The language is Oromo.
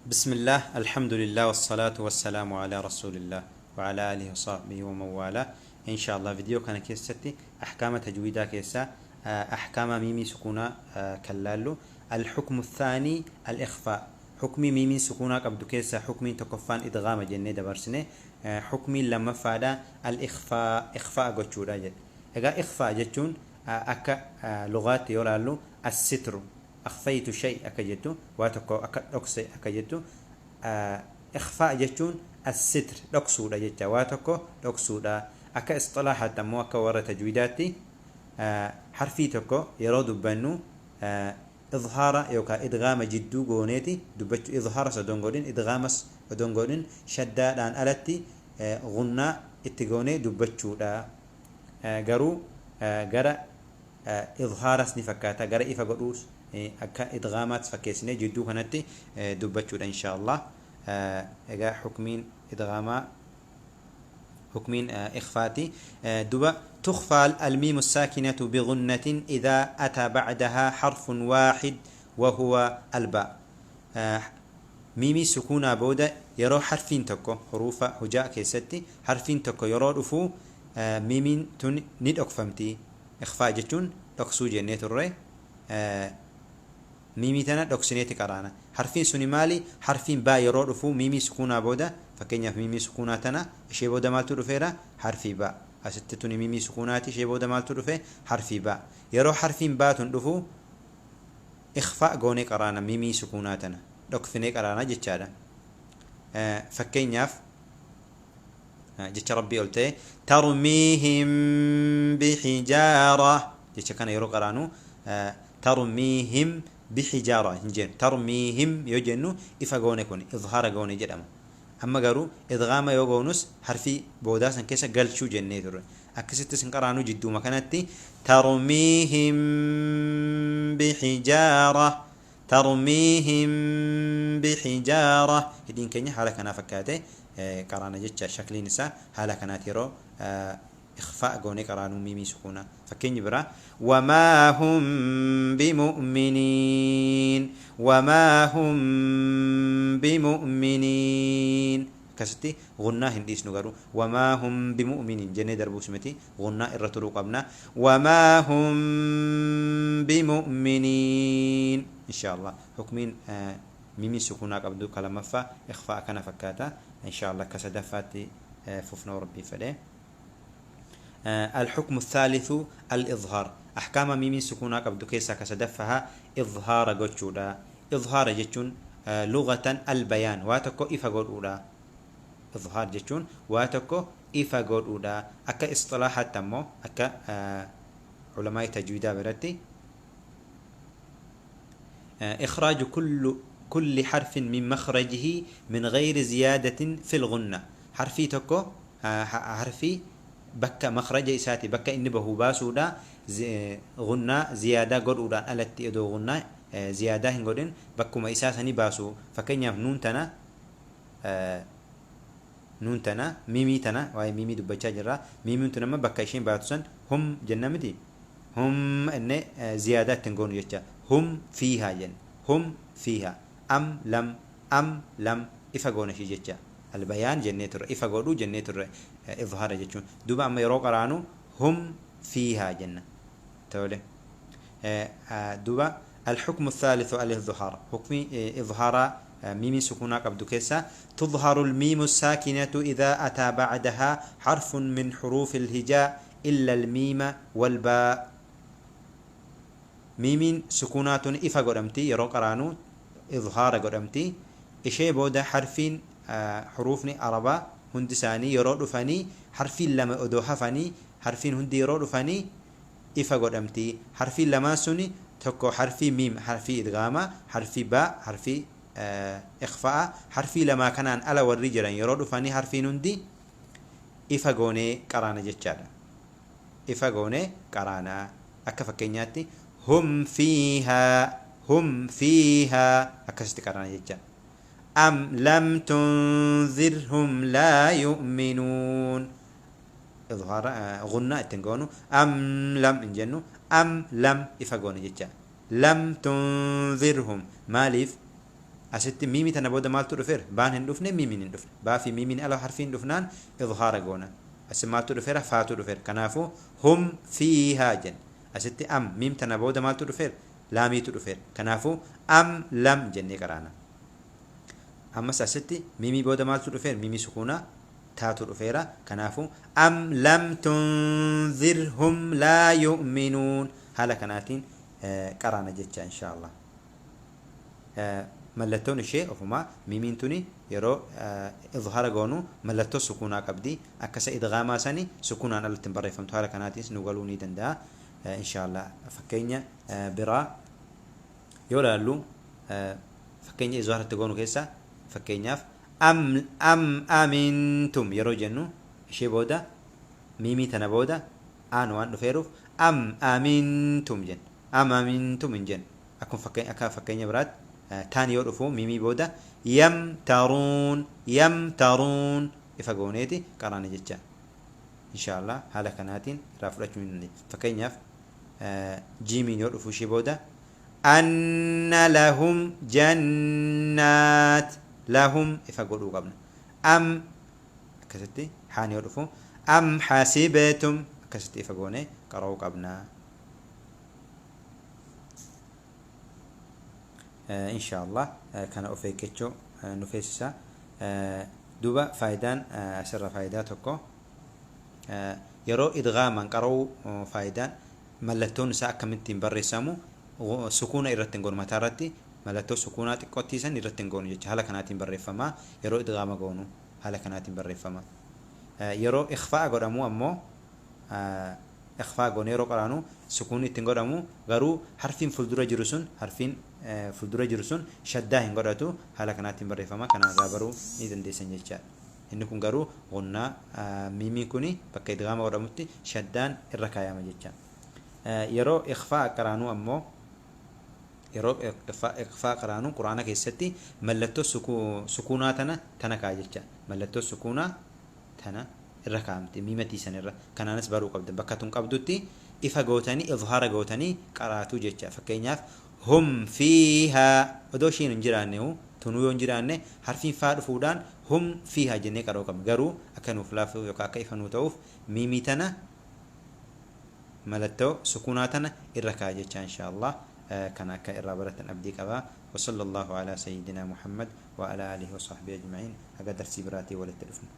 بسم الله، الحمد لله، والصلاة والسلام على رسول الله وعلى آله وصحبه ومن والاه. إن شاء الله فيديو كان كيستي أحكام تجويدا كيسا، أحكام ميمي سكونا كلالو. الحكم الثاني الإخفاء. حكمي ميمي سكونا قبض كيسا حكمي تكفان إدغام جنة دبرسنة، حكمي لما فادا الإخفاء، إخفاء قتشورا جد. إذا إخفاء جتون أكا لغات يولالو الستر، أخفيت شيء أكجتو واتكو أكسي أكجتو. إخفاء جتون الستر دكسودا جتا واتكو دكسودا. أكا اصطلاحات مو أكا ورا تجويداتي، حرفي تكو يراد بنو إظهار يوكا إدغام جدو غونيتي دبتو إظهار سدونغورين إدغام سدونغورين شدة لأن ألتي غنى اتغوني دبتشو دا غرو غرا إظهار سنفكاتا غرا إفا غروس akka idgaamaat fakkeessinee jidduu kanatti dubbachuudha insha Allah. Egaa hukmiin idgaamaa hukmiin ikhfaati duba تخفى الميم الساكنة بغنة إذا أتى بعدها حرف واحد وهو الباء. ميمي سكونة بودا يرو حرفين تكو حروف هجاء كيستي حرفين تكو يرو رفو ميمين تون ند أكفمتي. إخفاء جتون تقسو جنة الري ميمي تنا دوكسينيتي قرانا. حرفين سوني مالي حرفين با يرو رفو ميمي سكونا بودا فكينيا في ميمي سكونا تنا شي بودا مالتو رفيرا حرفي با أستتوني ميمي سكوناتي شي بودا مالتو رفي حرفي با يرو حرفين با تندفو إخفاء غوني قرانا ميمي سكونا تنا دوكفيني قرانا جتشادا. فكينيا في جتش ربي قلتي ترميهم بحجارة جتش كان يرو قرانو ترميهم بحجارة هنجين ترميهم يجنو إفا كون إظهار غوني جدام. أما قالوا إدغام يوغونس حرفي بوداسن كيسا قلشو جنة ترى أكست سنقرانو جدو مكانتي ترميهم بحجارة ترميهم بحجارة هدين كني حالة كنا فكاته قرانا جتشا شكل نساء حالة كنا تيرو إخفاء غوني قرانو ميمي سكونا فكين برا وما هم بمؤمنين وما هم بمؤمنين كستي غنا هنديس نغارو وما هم بمؤمنين جنة دربو سمتي غنا الرتلو قبنا وما هم بمؤمنين إن شاء الله. حكمين ميمي سكونا قبدو كلام فا إخفاء كان فكاتا إن شاء الله كسدفاتي ففنا ربي فده. الحكم الثالث الإظهار. أحكام ميمي سكونا قبدو كيسا كسدفها إظهار جتشودا. إظهار جتشون لغة البيان واتكو إفا قولودا. إظهار جتشون واتكو إفا قولودا. أكا اصطلاحات تمو أكا علماء تجويدا برتي إخراج كل حرف من مخرجه من غير زيادة في الغنة. حرفي تكو حرفي بكا مخرج إساتي بكا إن به باسودا غنة زيادة قرودا التي أدو غنة زيادة هنقولين بكو ما إساسني باسو فكين نون تنا نون تنا ميمي تنا واي ميمي دبتشا جرا ميمي تنا ما بكا إشين باتسن هم جنة مدي هم إن زيادة تنقون يجا هم فيها جن هم فيها أم لم أم لم إفقون شي جتا البيان جنة الر إفقولو جنة الر إظهار جتون دوبا أما يروق رانو هم فيها جنة تولي. دوبا الحكم الثالث الإظهار. حكم إظهار ميم سكونا قبض كيسا تظهر الميم الساكنة إذا أتى بعدها حرف من حروف الهجاء إلا الميم والباء. ميم سكونات إفا قدمتي يروق رانو إظهار قدمتي إشي بودا حرفين حروفني عربة هندساني يرو رفاني حرفين لما أدوها فاني حرفين هندي يرو رفاني إفا قدمتي حرفين لما سوني تكو حرفي ميم حرفي إدغامة حرفي باء حرفي إخفاء حرفي لما كان ألا والرجل يرو رفاني حرفين هندي إفا قوني قرانا جتشادا إفا قوني قرانا أكفا كينياتي هم فيها هم فيها أكست قرانا جتشا أم لم تنذرهم لا يؤمنون إظهار غناء تنقونو أم لم إنجنو أم لم إفقوني جتشا لم تنذرهم مالف Asitti miimii tana booda maaltu dhufeera? Baan hin dhufne, miimiin hin dhufne. Baa fi miimiin ala harfiin dhufnaan izhaara goona. Asi maaltu dhufeera? Faatu dhufeera. Kanaafuu hum fiihaa jenna. Asitti am miim tana booda maaltu dhufeera? Laamiitu dhufeera. Kanaafuu am lam jennee qaraana. Ammas asitti miimii booda maaltu dhufeera? Miimii sukuunaa taatu dhufeera. Kanaafuu am lam tunzirhum laa yu'minuun. Haala kanaatiin qaraana jecha inshaallah. Mallattoon ishee ofumaa miimiin tuni yeroo izhaara goonu mallattoo sukuunaa qabdi. Akkasa idgaamaa sani sukuunaan alatti hin barreeffamtu. Haala kanaatiinis nu galuu ni danda'a inshaallah. Fakkeenya biraa yoo ilaallu, fakkeenya izhaaratti goonu keessa, fakkeenyaaf am am amintum yeroo jennu, ishee booda miimii tana booda aan waan dhufeeruuf am amintum jenna. Am amintum hin jennu. Akkuma fakkeenya, akka fakkeenya biraatti taan yoo dhufu miimii booda yamtaruun, yamtaruun ifa gooneeti qaraana jecha inshaallah. Haala kanaatiin irraa fudhachuu ni dandeenya. Fakkeenyaaf jiimiin yoo dhufu ishee booda anna lahum jannaat, lahum ifa godhuu qabna. Am akkasitti haan yoo dhufu am hasibetum akkasitti ifa goone qara'uu qabna. Inshaallah kana of eeggachuu nu feesisa. Duuba faayidaan asirra faayidaa tokko, yeroo idgaamaan qara'uu faayidaan mallattoon isaa akkamittiin barreessamu, sukuuna irratti hin goonu, mataa irratti mallattoo sukuunaa xiqqoottii san irratti hin goonu jecha. Haala kanaatiin barreeffama. Yeroo idgaama goonu haala kanaatiin barreeffama. Yeroo ikhfaa godhamu ammoo, ikhfaa goone yeroo qaraanu sukuunni ittiin godhamu, garuu harfiin fuuldura jiru sun, harfiin fuuldura jiru sun shaddaa hin godhatu. Haala kanaatiin barreeffama. Kanaan irraa baruu ni dandeessan jechaadha. Inni kun garuu gunnaa miimiin kuni bakka idgaama godhamutti shaddaan irra kaayama jecha. Yeroo ikhfaa qaraanuu ammoo, yeroo ikhfaa qaraanuu quraana keessatti mallattoo sukuunaa tana kaaya jecha. Mallattoo sukuunaa tana irra kaa'amti miimatii san irra. Kanaanis baruu qabda. Bakka tun qabdutti ifa gootanii, izhaara gootanii qaraatuu jecha. Fakkeenyaaf hum fiihaa odoo ishiin hin jiraanne, tunuu yoo hin jiraanne, harfiin faa dhufuudhaan hum fiihaa jennee qara'uu qabna. Garuu akka nuuf laafuuf yookaan akka ifa nuu ta'uuf miimii tana mallattoo sukuunaa tana irra kaa'a jecha inshaallah. Kana akka irraa baratan abdii qaba. Wa sallallahu ala sayyidina Muhammad wa ala alihi wa sahbihi ajma'in. Haga darsii biraatii walitti dhufna.